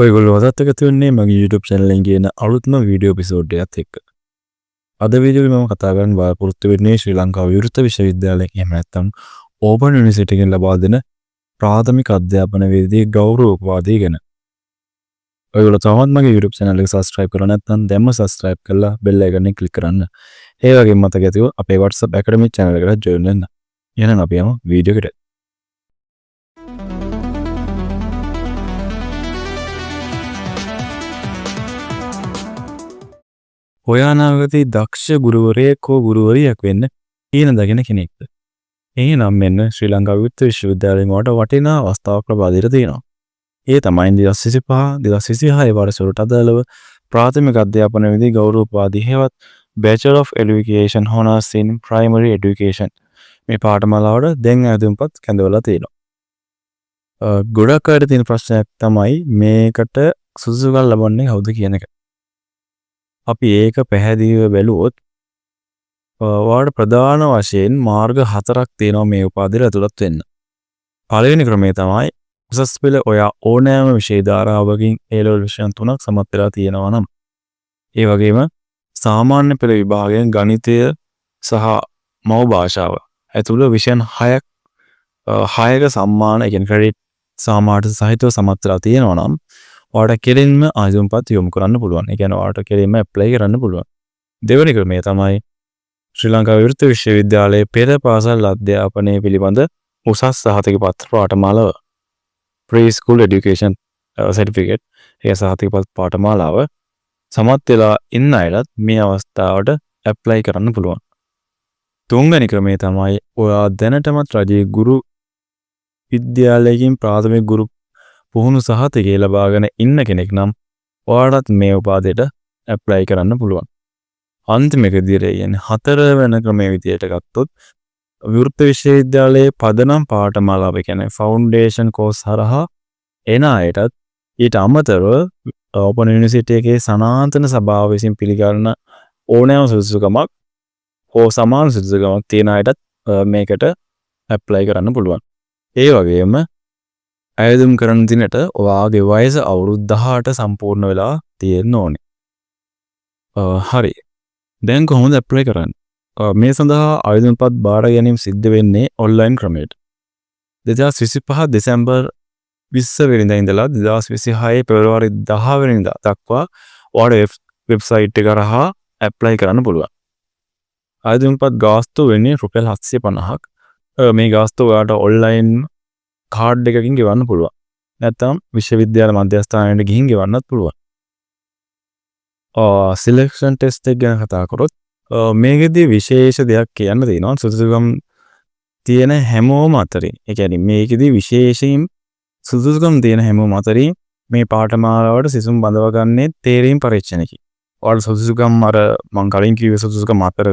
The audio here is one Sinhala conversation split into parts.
ඔයගොල්ලෝ අදත් එකතු වෙන්නේ මගේ YouTube channel එකෙන් ගේන අලුත්ම වීඩියෝ එපිසෝඩ් එකත් එක්ක. අද වීඩියෝ එකේ මම කතා කරන්න බලාපොරොත්තු වෙන්නේ ශ්‍රී ලංකා විවෘත විශ්වවිද්‍යාලයෙන් එහෙම නැත්නම් ඕපන් යුනිවර්සිටි එකෙන් ලබා දෙන ප්‍රාථමික අධ්‍යාපන වේදිකේ ගෞරව උපාධිය ගැන. ඔයගොල්ලෝ තවමත් මගේ YouTube channel එක subscribe කරලා නැත්නම් දැන්ම subscribe කරලා bell icon එක click කරන්න. ඒ වගේම මතක ඇතිව අපේ WhatsApp Academy channel එකට join වෙන්න. එහෙනම් අපි යමු වීඩියෝ එකට. ඔයා අනාගතයේ දක්ෂ ගුරුවරයෙක් හෝ ගුරුවරියක් වෙන්න හීන දකින කෙනෙක්ද? එහෙනම් මෙන්න ශ්‍රී ලංකා විවෘත විශ්වවිද්‍යාලයෙන් ඔයාට වටිනා අවස්ථාවක් ලබා දීලා තියෙනවා. ඒ තමයි 2025 2026 වර්ෂවලට අදාළව ප්‍රාථමික අධ්‍යාපන විදි ගෞරව උපාධිය හෙවත් Bachelor of Education Honours in Primary Education මේ පාඨමාලාවට දැන් අයදුම්පත් කැඳවලා තියෙනවා. ගොඩක් අයට තියෙන ප්‍රශ්නයක් තමයි මේකට සුදුසුකම් ලබන්නේ කවුද කියන එක. අපි ඒක පැහැදිලිව බැලුවොත්, ඔයාලට ප්‍රධාන වශයෙන් මාර්ග හතරක් තියෙනවා මේ උපාධියට ඇතුළත් වෙන්න. පළවෙනි ක්‍රමය තමයි උසස් පෙළ ඔයා ඕනෑම විෂය ධාරාවකින් ඒ ලෙවල් විෂයන් තුනක් සමත් වෙලා තියෙනවා නම්, ඒ වගේම සාමාන්‍ය පෙළ විභාගයෙන් ගණිතය සහ මව් භාෂාව ඇතුළු විෂයන් හයක් හයක සම්මාන, ඒ කියන්නේ ක්‍රෙඩිට් සාමාර්ථ සහිතව සමත් වෙලා තියෙනවා නම්, ඔයාට කෙලින්ම අයදුම්පත් යොමු කරන්න පුළුවන්. ඒ කියන්නේ ඔයාට කෙලින්ම ඇප්ලයි කරන්න පුළුවන්. දෙවෙනි ක්‍රමය තමයි ශ්‍රී ලංකා විවෘත විශ්වවිද්‍යාලයේ පෙර පාසල් අධ්‍යාපනය පිළිබඳ උසස් සහතික පත්‍ර පාඨමාලාව, ප්‍රී ස්කූල් එඩියුකේෂන් සර්ටිෆිකේට්, ඒ සහතික පත්‍ර පාඨමාලාව සමත් වෙලා ඉන්න අයටත් මේ අවස්ථාවට ඇප්ලයි කරන්න පුළුවන්. තුන්වෙනි ක්‍රමය තමයි ඔයා දැනටමත් රජයේ ගුරු විද්‍යාලයකින් ප්‍රාථමික ගුරු පුහුණු සහතිකය ලබාගෙන ඉන්න කෙනෙක් නම් ඔයාටත් මේ උපාධියට ඇප්ලයි කරන්න පුළුවන්. අන්තිම එක විදියට, ඒ කියන්නේ හතර වෙන ක්‍රමයේ විදියට ගත්තොත්, විවෘත විශ්වවිද්‍යාලයේ පදනම් පාඨමාලාව, ඒ කියන්නේ ෆවුන්ඩේෂන් කෝස් හරහා එන අයටත්, ඊට අමතරව ඕපන් යුනිවර්සිටි එකේ සනාතන සභාව විසින් පිළිගන්න ඕනෑම සුදුසුකමක් හෝ සමාන සුදුසුකමක් තියෙන අයටත් මේකට ඇප්ලයි කරන්න පුළුවන්. ඒ වගේම අයදුම් කරන දිනට ඔයාගේ වයස අවුරුදු 18 සම්පූර්ණ වෙලා තියෙන්න ඕනේ. හරි. දැන් කොහොමද ඇප්ලයි කරන්නේ? මේ සඳහා අයදුම්පත් භාර ගැනීම සිද්ධ වෙන්නේ ඔන්ලයින් ක්‍රමයට. 2025 දෙසැම්බර් 20 වෙනිදා ඉඳලා 2026 පෙබරවාරි 10 වෙනිදා දක්වා ඔයාට වෙබ්සයිට් එක හරහා ඇප්ලයි කරන්න පුළුවන්. අයදුම්පත් ගාස්තු වෙන්නේ රුපියල් 750ක්. මේ ගාස්තුව ඔයාට ඔන්ලයින් කාඩ් එකකින් ගෙවන්න පුළුවන්. නැත්නම් විශ්වවිද්‍යාල මධ්‍යස්ථානයට ගිහින් ගෙවන්නත් පුළුවන්. සිලෙක්ෂන් ටෙස්ට් එක ගැන කතා කරොත්, මේකෙදි විශේෂ දෙයක් කියන්න තියෙනවා. සුදුසුකම් තියෙන හැමෝම අතරින්, ඒ කියන්නේ මේකෙදි විශේෂයෙන් සුදුසුකම් තියෙන හැමෝම අතරින් මේ පාඨමාලාවට සිසුන් බඳවා ගන්නේ තේරීම් පරීක්ෂණයකින්. ඔයාලට සුදුසුකම් අර මං කලින් කිව්ව සුදුසුකම් අතර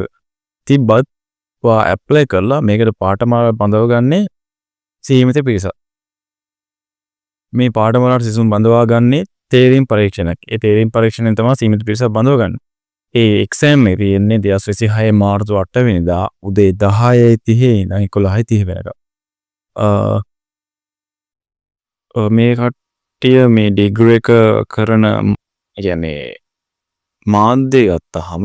තිබ්බත්, ඔයා ඇප්ලයි කරලා මේකට පාඨමාලාවට බඳවා ගන්නේ සීමිත පිරිසක්. මේ පාඨමාලාවට සිසුන් බඳවා ගන්නේ තේරීම් පරීක්ෂණයක්. ඒ තේරීම් පරීක්ෂණයෙන් තමයි සීමිත පිරිසක් බඳවා ගන්නේ. ඒ එක්සෑම් එක තියෙන්නේ 2026 මාර්තු 8 වෙනිදා උදේ 10:30 ඉඳන් 11:30 වෙනකම්. මේ කට්ටිය මේ ඩිග්‍රී එක කරන, ඒ කියන්නේ මාධ්‍ය ගත්තහම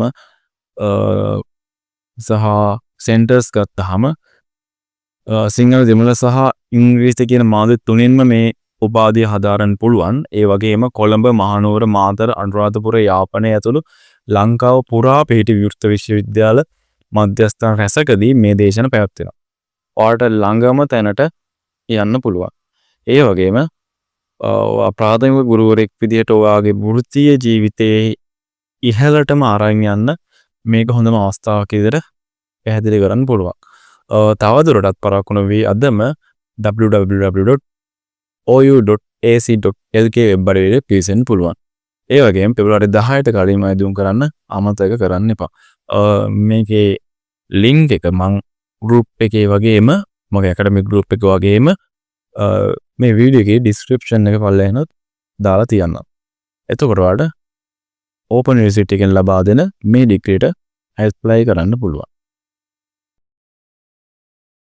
සහ සෙන්ටර්ස් ගත්තහම, සිංහල, දෙමළ සහ ඉංග්‍රීසි කියන මාධ්‍ය තුනින්ම මේ උපාධිය හදාරන්න පුළුවන්. ඒ වගේම කොළඹ, මහනුවර, මාතර, අනුරාධපුර, යාපනය ඇතුළු ලංකාව පුරා පිහිටි විවෘත විශ්වවිද්‍යාල මධ්‍යස්ථාන රැසකදී මේ දේශන පැවැත්වෙනවා. ඔයාලට ළඟම තැනට යන්න පුළුවන්. ඒ වගේම ඔයා ප්‍රාථමික ගුරුවරයෙක් විදිහට ඔයාගේ වෘත්තීය ජීවිතයේ ඉහළටම අරන් යන්න මේක හොඳම අවස්ථාවක් විදිහට පැහැදිලි කරන්න පුළුවන්. තව දුරටත් පරක්කු නොවී අදම www.ou.ac.lk web අඩවියට පිවිසෙන්න පුළුවන්. ඒ වගේම පෙබරවාරි 10ට කලින් අයදුම් කරන්න අමතක කරන්න එපා. මේකේ ලින්ක් එක මං ගෲප් එකේ වගේම මගේ ඇකඩමික් ගෲප් එක වගේම මේ වීඩියෝ එකේ ඩිස්ක්‍රිප්ෂන් එක පල්ලෙහානුත් දාලා තියන්නම්. එතකොට ඔයාලට ඕපන් යුනිවර්සිටි එකෙන් ලබා දෙන මේ ඩිග්‍රීට ඇප්ලයි කරන්න පුළුවන්.